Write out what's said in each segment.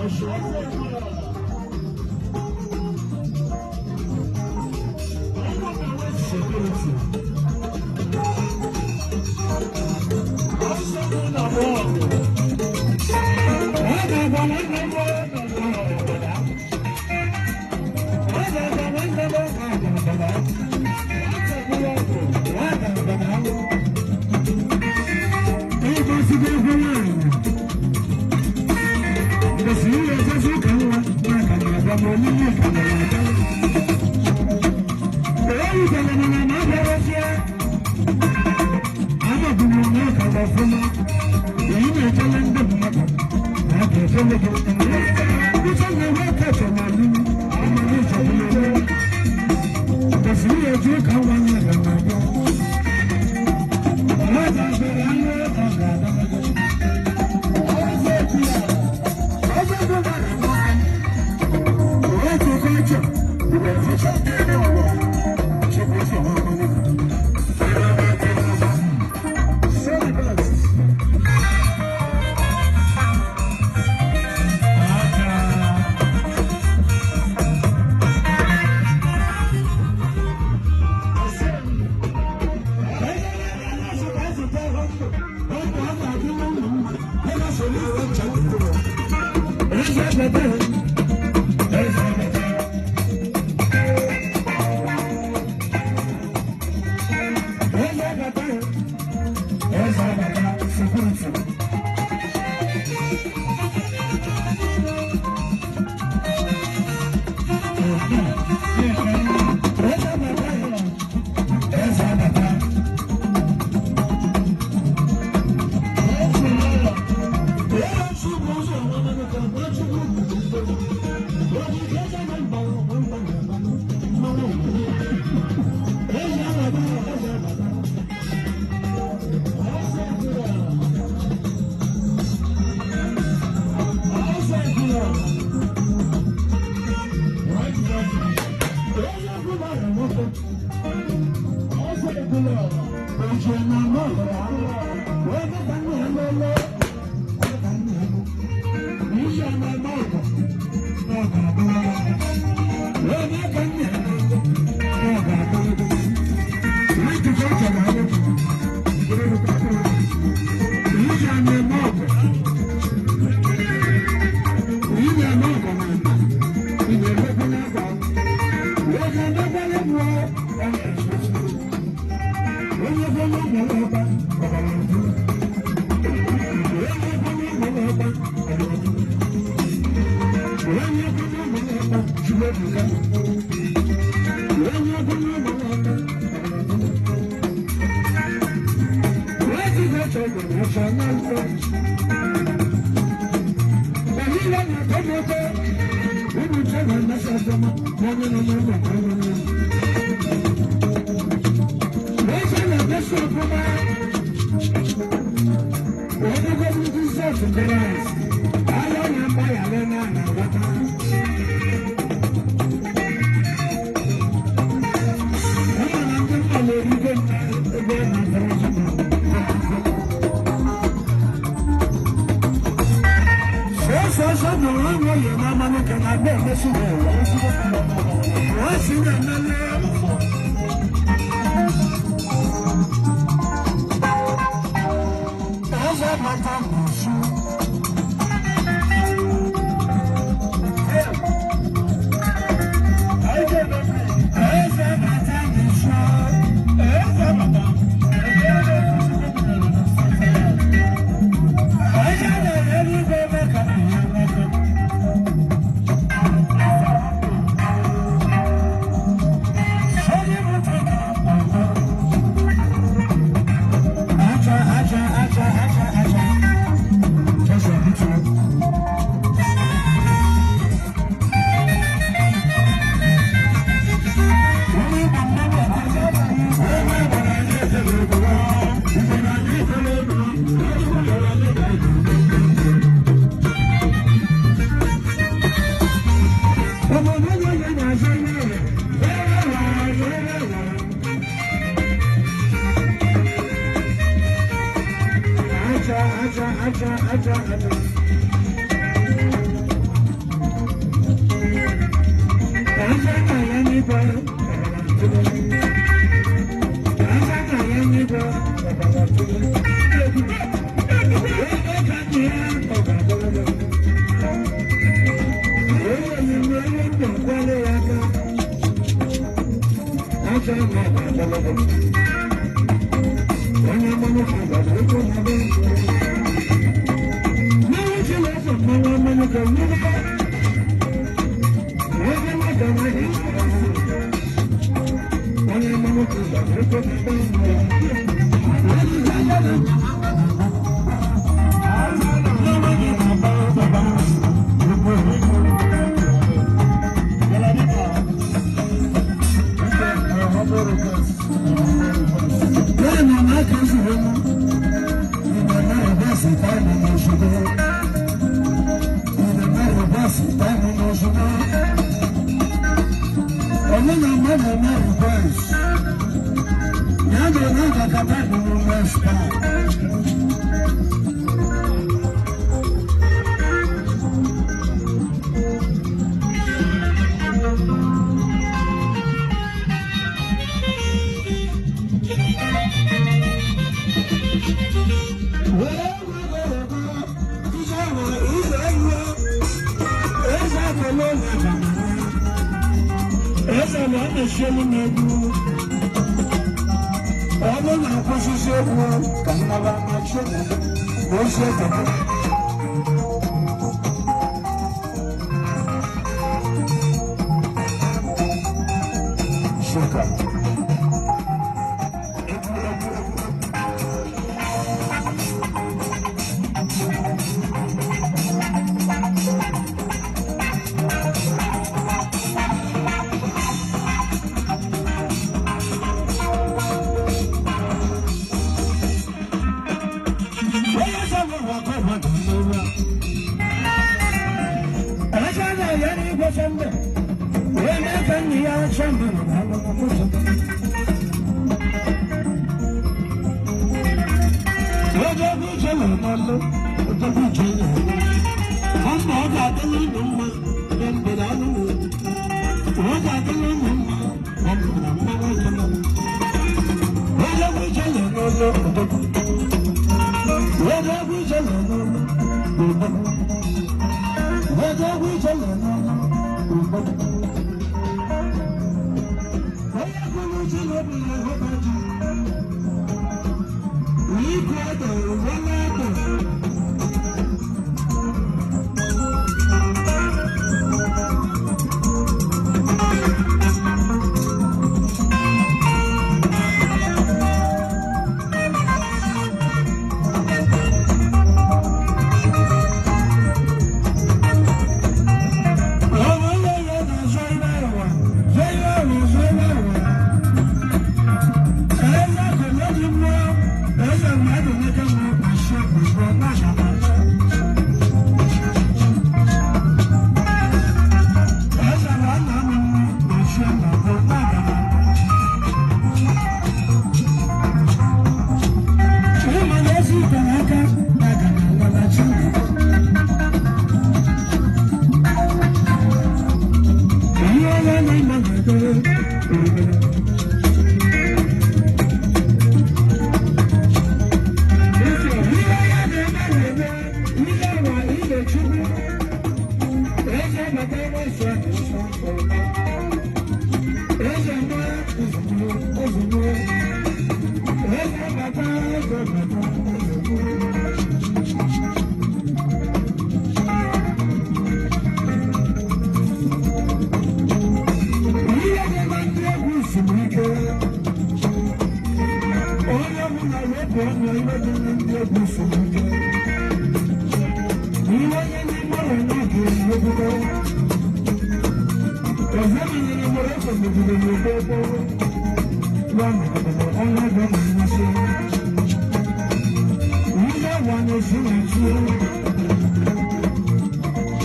Security. Eze na ya n'igwe, ọbara ntụle. Eze na ya n'igwe, ọbara ntụle. Ego ka ndị ya, ọ ga-agọrọ. Onye onyinye onye ndụ nkwale ya aka. Eze na ọ ga-agọrọ. Onye mmanụ ka gbara ego na be. Mmiri Chineke mmanụ mmanụ ka mmiri. Onye mmadụ anaghị onye mmanụ ka gbara ego na be. Bẹ́ẹ̀ ni ọ̀nà kan sì wọ́n mú ìgbà náà bá sì táìmù ní oṣù tó ìgbà náà bá sì táìmù ní oṣù tó ọ̀nà náà má lọ náà bẹ́ẹ̀ yàgò náà kàkà táìmù ní oṣù tó. Ọnụ na-akwụsịsị egwu ka nnaba na Chineke na ozi ekele. Shuka. Egwu, egwu, egwu. Onye sọ̀rọ̀ wà kọ́ wà lọ́wọ́. Ẹ̀ṣẹ̀ náà yẹn ní gbèsè mbẹ̀. Wọ́n mẹ́fẹ́ ní yà ṣẹ́mbẹ̀ nà lọ́wọ́ kọ́sọ̀. Ọjọ́ bí ìṣẹ̀lẹ̀ náà lọ, ọjọ́ bí ìṣẹ̀lẹ̀ náà. Wọ́n mọ̀ ọ́ gà délé nù mọ́, ẹ̀ ń bẹ̀rẹ̀ àánú wò. Wọ́n gà délé nù mọ́, wọ́n mọ̀ nà mọ́ wọ́n jẹ́ mọ́. Ọjọ́ bí ìṣẹ̀lẹ̀ náà lọ, ọjọ́ bí ọjọ́ bí ìṣẹ̀lẹ̀ náà lọ, ọjọ́ bí ìṣẹ̀lẹ̀ náà lọ, ọjọ́. Onye kwuru Chineke ya hụba ji. Ikwu ede, wele ede. Ihe na-eme ndị egwu siri ike. Onye ọbụla wepụ ọnụ ihe dị na ndị egwu siri ike. Ihe onye n'ime ụlọ na ga-emebido. Ọzọ menyere Morocco megidere n'ebe gboo. Ya megidere ọnwa bụ na mmasị. Ndị agwa na-esi na chi.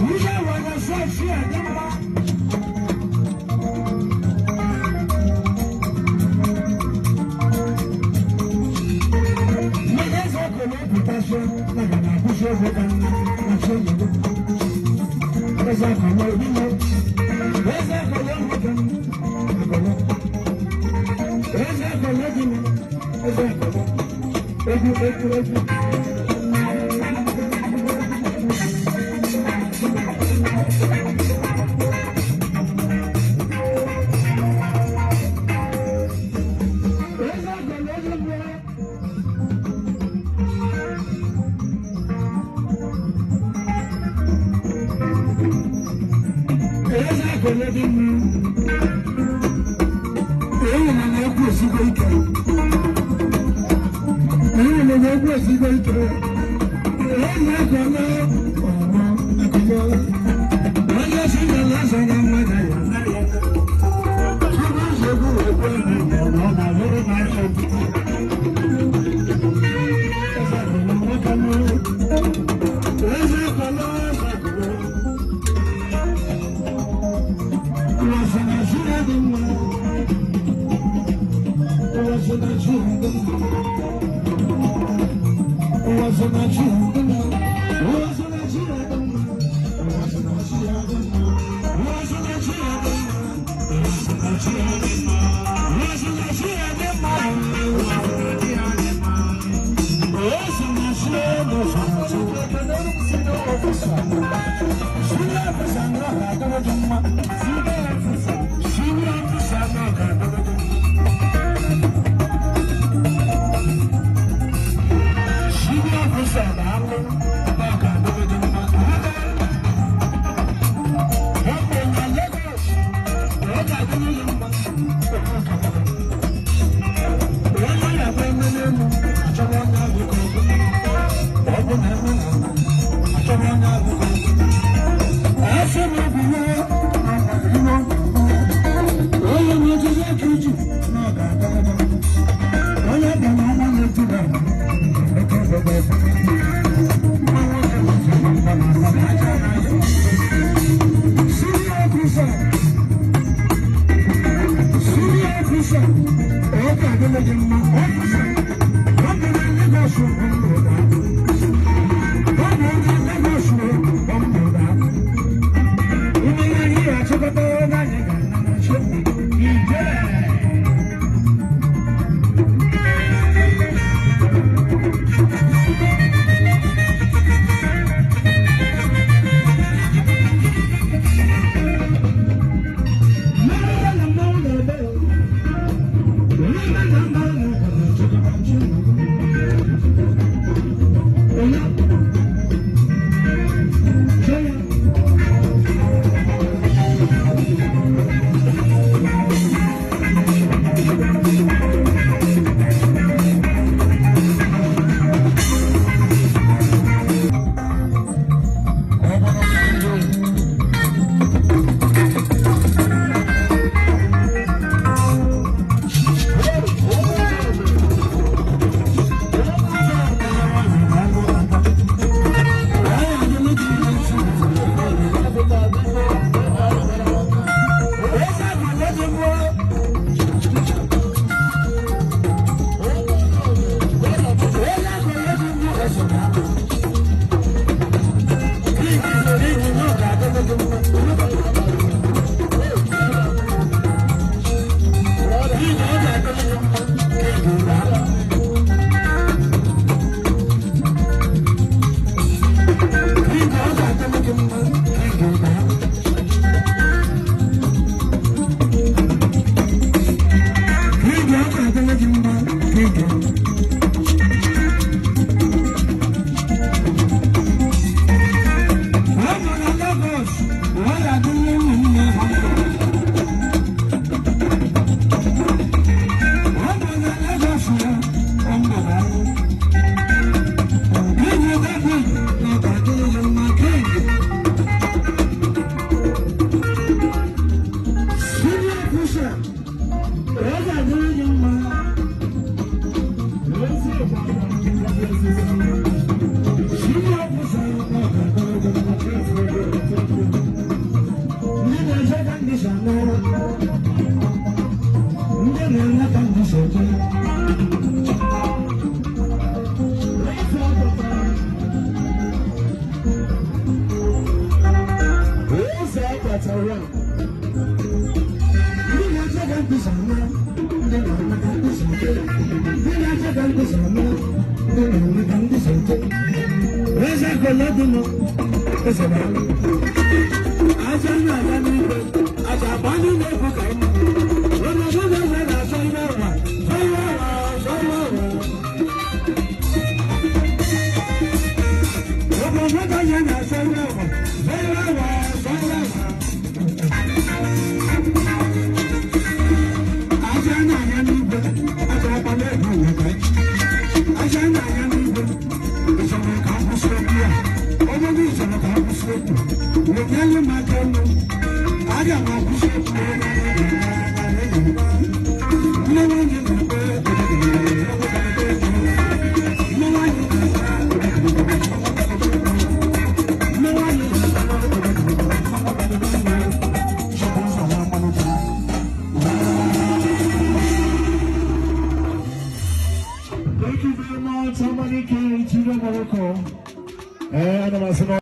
Ndị agwa na-esi achị adị mma. Mmanya eze ọkụ na-apụtasị na ga na-akwụsị egwu ka nna na chi obodo. Eze ọkụ na-ebile. Eze akọlọ nwoke m, akọlọ. Eze akọlọ gị m, eze akọlọ. Egwu, egwu, egwu. Eze akọlọ gị m. Eze akọlọ gị m. Ewu na na-ekwu ezigbo ike. Ewu na na-ekwu ezigbo ike. Eze akọlọ ọmọ akọlọ. Onye si na lasa na mmadụ ya na ya. Chukwu nsogbu ekwe na ọ na-ahụrụ na aka. Eze akọlọ nwoke m. Eze akọlọ, eze akọlọ. Ụwa sị na chi ya dị mma. Ụwa sị na chi ya dị mma. Ụwa sị na chi ya dị mma. Ụwa sị na chi ya dị mma. Ụwa sị na chi ya dị mma. Ụwa sị na chi ya dị mma. Ụwa sị na chi ya dị mma. Ụwa sị na chi ya dị mma. Ụwa sị na chi ya dị mma. Ụwa sị na chi ya dị mma. Senior officer na ọ ga-adịrị gị mma. Senior officer na ọ ga-adịrị gị mma. Senior officer na-alụ na ọ ga-adịrị gị mma. Ọ bụ na Lagos, ọ ga-adịrị gị mma. Onye ya bụ eme n'elu, achọrọ onye ahụ ka ọ bụ. Ọ bụ na eme n'ala, achọrọ onye ahụ ka ọ bụ. Asị m bụ ya, ihe ọ ga-abụ. Onye na-ejide aka iji na ọ ga-adịrị gị mma. Onye bụ na ọnwa na-eti na eke ebe ebe. Nwa nwoke na-eti na mba na aja na aja. Senior officer, senior officer, ọ ga-adịrị gị mma. Officer, ọ bụ na Lagos bụ ndụ ga-adị. Ọ bụ na Lagos bụ ndụ ga-adị. Ime ihe anyị achịkọta ebe anyị ga-ana na chi. Ije. Mmadụ na mmanwụ na-ebe. Onye na mmanwụ na-achịkọta chi. Onye. Chi. Ndị na-eme ka ndị si eje. Eze akpatara. Ndị si ama, ndị na-ama ka ndị si eje. Ndị na-acha ka ndị si ama, ndị na-ama ka ndị si eje. Eze kọlọdụnụ, eze na-alụ. Aja na-aga n'igwe, aja agba niile ekwu ka mma. Onye ọbụla eze na-achọ ihe ụwa, chọ ihe ụwa, chọ ihe ụwa. Obodo ya na-achọ ihe ụwa, chọ ihe ụwa, chọ ihe ụwa. Aja na-anya n'igwe, aja agba na-egwu ụwa ka anyị. Aja na-anya n'igwe, ịchọrọ ka m kwụsị okwu a? Onye gị chọrọ ka m kwụsị okwu, wenyelu m aka elu. Aga m akwụsị okwu. Nne nwanyị na-ekpe, nne nwanyị na-ekpe, nne nwanyị na-ekpe. Chọpụ ụzọ nwa mmanụ ji. Thank you very much, Amalike Chido Morocco. Ana m asị na